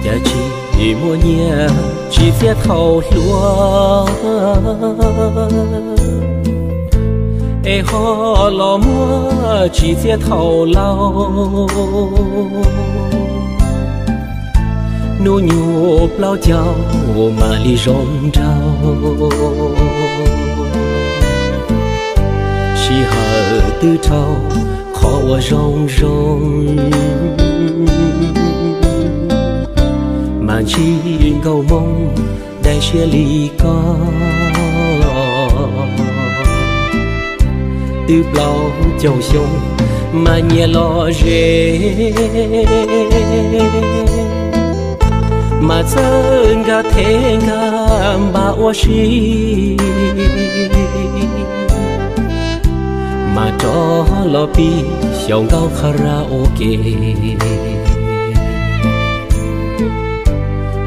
Cas tsis muaj nyiaj tsis txiaj thaum hluas, es ho los muaj tsis txiaj thaum laus. Hnub nyoog plaub caug mam li zoo nraug, sij hawm twb dhau qhov uas zoo zoo, mas ntsib nkauj Hmoob dai siab li koj. Twb plaub caug xyoo mas nyias lom zem, mas txawj nkag thev nkag npam ua si, mas rov los pib xyaum nkauj karaoke.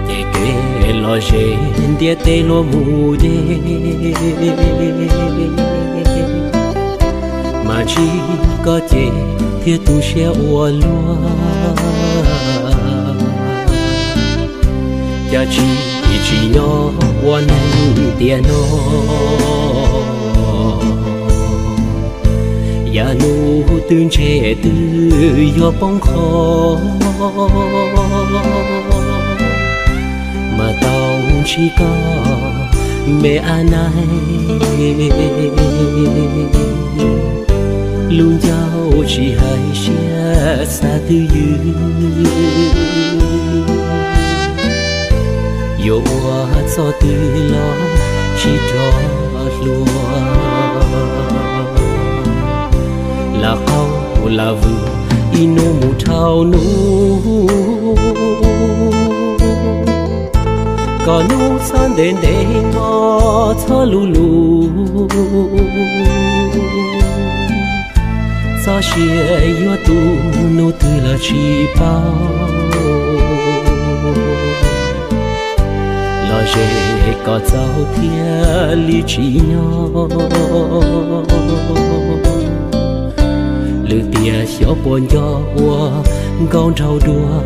Ces kev lom zem ntiaj teb luag mus deb, mas ntsib koj ces thiaj tu siab ua luaj. Cas tsis tsim nyog ua neeg tiam no, yav nus twb ntse twb yuav poob qho, mas tau ntsib koj me ab naig, lub ncauj tsis hais siab xav twj ywm, yuav ua txoj twg los tsis rov hluas. Lam qaug lam vwm ib hnub mus dhau hnub, kom hnub txhob ntev ntev, hmo txhob luv luv, txoj sia yuav tu hnub twg los tsis paub. Lom zem kom txaus thiaj li tsim nyog, lwm tiam xyov puas nco ua nkauj nraug dua.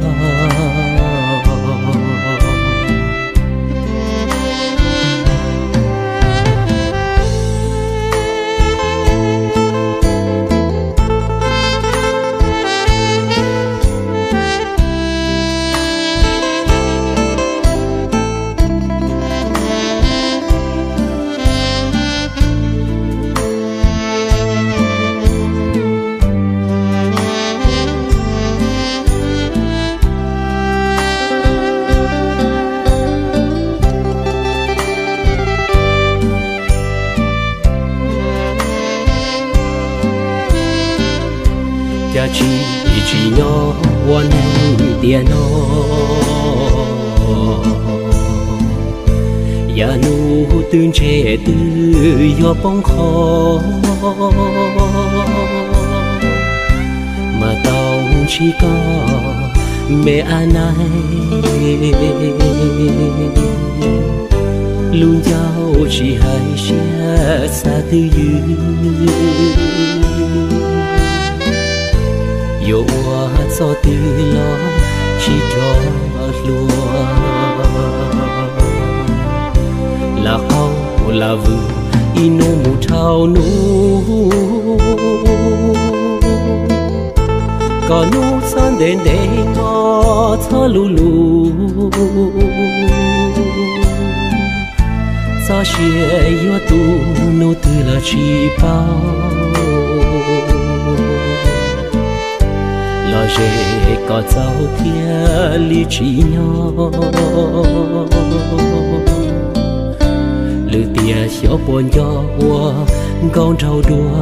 Cas tsis tsim nyog ua neeg tiam no, yav nus twb ntse twb yuav poob qho, mas tau ntsib koj me ab naig, lub ncauj tsis hais siab xav twj ywm, yuav ua txoj twg los tsis rov hluas. Lam qaug lam vwm ib hnub mus dhau hnub, kom hnub txhob ntev ntev, hmo txhob luv luv, txoj sia yuav tu hnub twg los tsis paub. Lom zem kom txaus thiaj li tsim nyog, lwm tiam xyov puas nco ua nkauj nraug dua.